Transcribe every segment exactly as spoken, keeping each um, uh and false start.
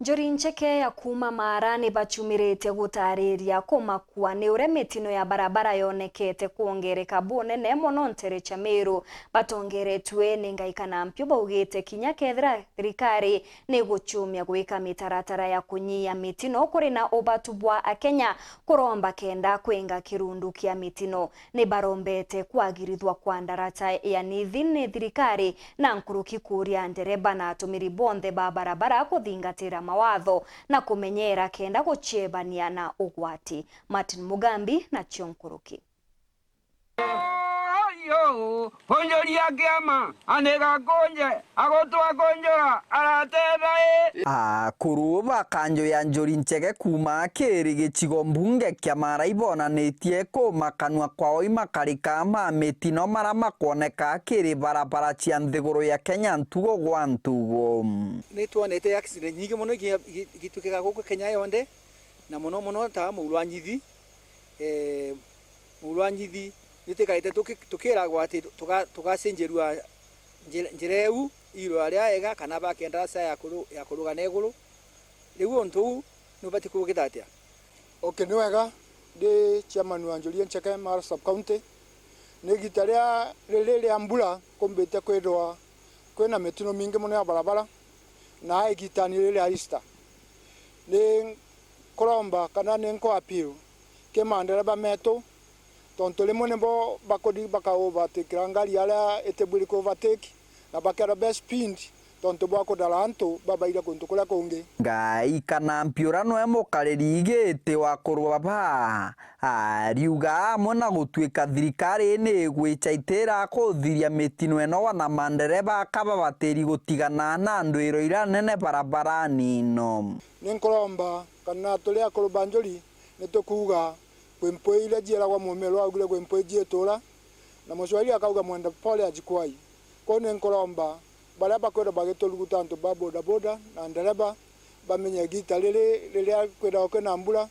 Njuri ncheke ya kuuma Maara ni bachumirite gutariria kumakua ni uria mitino ya barabara yonekete kwongereka bunene mono ntere cia Meru. Batongeretue ni Ngaikana Mpio baugite kinya kethira thirikari ni guchumia gwika mitaratara ya kunyia mitino kuri na ubatu bwa Akenya kuromba kenda kwinga kirundu kia mitino. Ni barombete kwagirithwa kwa ndaraca ya nithi ni thirikari na nkuruki kuuria ndereba na atumiri bonthe ba barabara kuthingatira mawatho na kumenyera kenda guciebania na ugwati. Martin Mugambi nacio nkuruki. Yo, onjoria kiama, anega konje, agotwa konjora, aratetha i. Akuru ba kanjo ya Njuri Ncheke kuuma Kiri gicigo mbunge kia Maara ibonanitie kumakanua kwao imakarika ma mitino mara makwoneka kiri barabara cia nthiguru ya Kenya ntugo gwa ntugo. Ni twonete accident nyingi mono igi-, igi-, igitwikika guku Kenya yonthe, na mono mono ta Murwanyithi, eh, Murwanyithi, ni twikarite tuki-, tukiragwa ati tuga-, tugacenjerua njira, njira iu irwa aria ega kana bake ndaraca ya kuru-, ya kuruga na iguru. Riu untu uu nubati kugita atia? Okay, ni wega, ndi chairman wa Njuri Ncheke Maara Sub County. Ni igita ria riri ria mbura kumbite kwithirwa kwina mitino mingi mono ya barabara, na igitani riri ria Easter. Ni nkuromba kana ni nku appeal ki mandereba metu, tontu rimwe nibo bakuthi baka overtake ngari aria itibwiri ku overtake, na bakera be speed tontu bwa kudara antu babaire kuntu kuria kungi. Ngaikana Mpio uria nwe mukariri giti wa kurwa baa, ariuga amwe na gutwika thirikari ni igwicha itira kuthiria mitino ino, na mandereba aka babatiri gutigana na ndwiro iria nene barabarani ino. Ni nkuromba kana turi akuru ba Njuri ni tukuuga, kwi mpwi iria cieragwa mumero augire kwi mpwi cietura, na Muswahili akauga mwenda pole ajikwai. Kwou ni nkuromba baria bakwithirwa bagituruguta antu ba bodaboda na ndereba bamenye igita riri riria kwithagwa kwina mbura.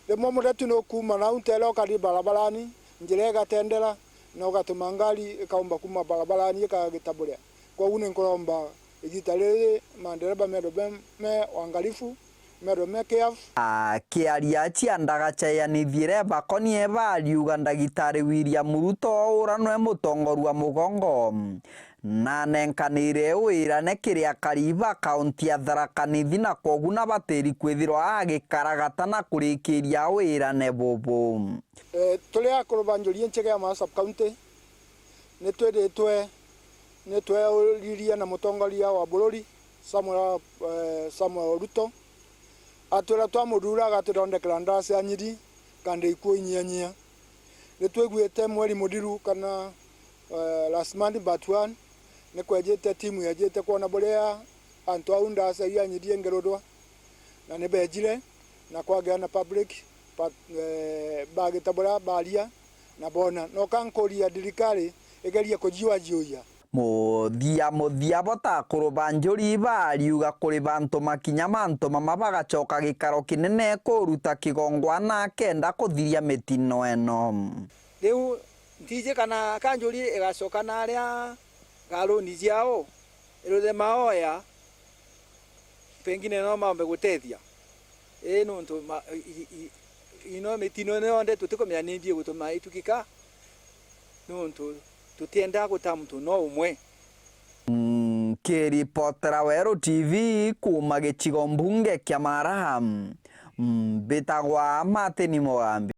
Rimwe muthetu ni ukuuma nau ntere ukari barabarani, njira igatendera, na ugatuma ngari ikaumba kuuma barabarani ikagitaburia. Kwou ni nkuromba igita riri mandereba methwe be me wangalifu, methwe me careful. Akiaria cia ndagaca ya nithire bakonie bariuga Ndagitari William Ruto uria nwe mutongoria wa mugongo, na anenkanire wirane kiri akari ba kaunti ya Tharaka Nithi, na kwogu nabatiri kwithirwa agikaragata na kurikiria wirane bubu. Eh, turi akuru ba Njuri Ncheke ya Maara Sub County, ni twithitwe ni tweuririe na mutongoria wa bururi Samuel, eh, Samuel Ruto, atwira twamuthura agatithondekera ndaraca ya Nyiri kanda ikuo inyianyia. Ni twiguite mweri muthiru kana, eh, last month but one, ni kwejite timu yejite kwona buria antu au ndaraca iu ya Nyiri ingiruthwa, na ni bejire na kwagia na public, but, eh, bagita buria baria na bona. Noka nkuria thirikari igerie kujiuajiuia. Muthia muthia bo ta akuru ba Njuri bariuga kuri bantu makinya mantu mama bagacoka gikaro kinene kuruta kigongwana kenda kuthiria mitino ino. Riu ntiji kana ka Njuri igacoka na aria ngaruni ciao iruthe maoya, pengine no maombe gutethia. Ii, nuntu ma-, i-, i-, i-, ino mitino ino yonthe tutikumenya ni mbi igutuma itukika, nuntu tutiendaa guta muntu no umwe. Nkiripotera Weru T V kuuma gicigo mbunge kia Maara, mbitagwa Martin Mugambi.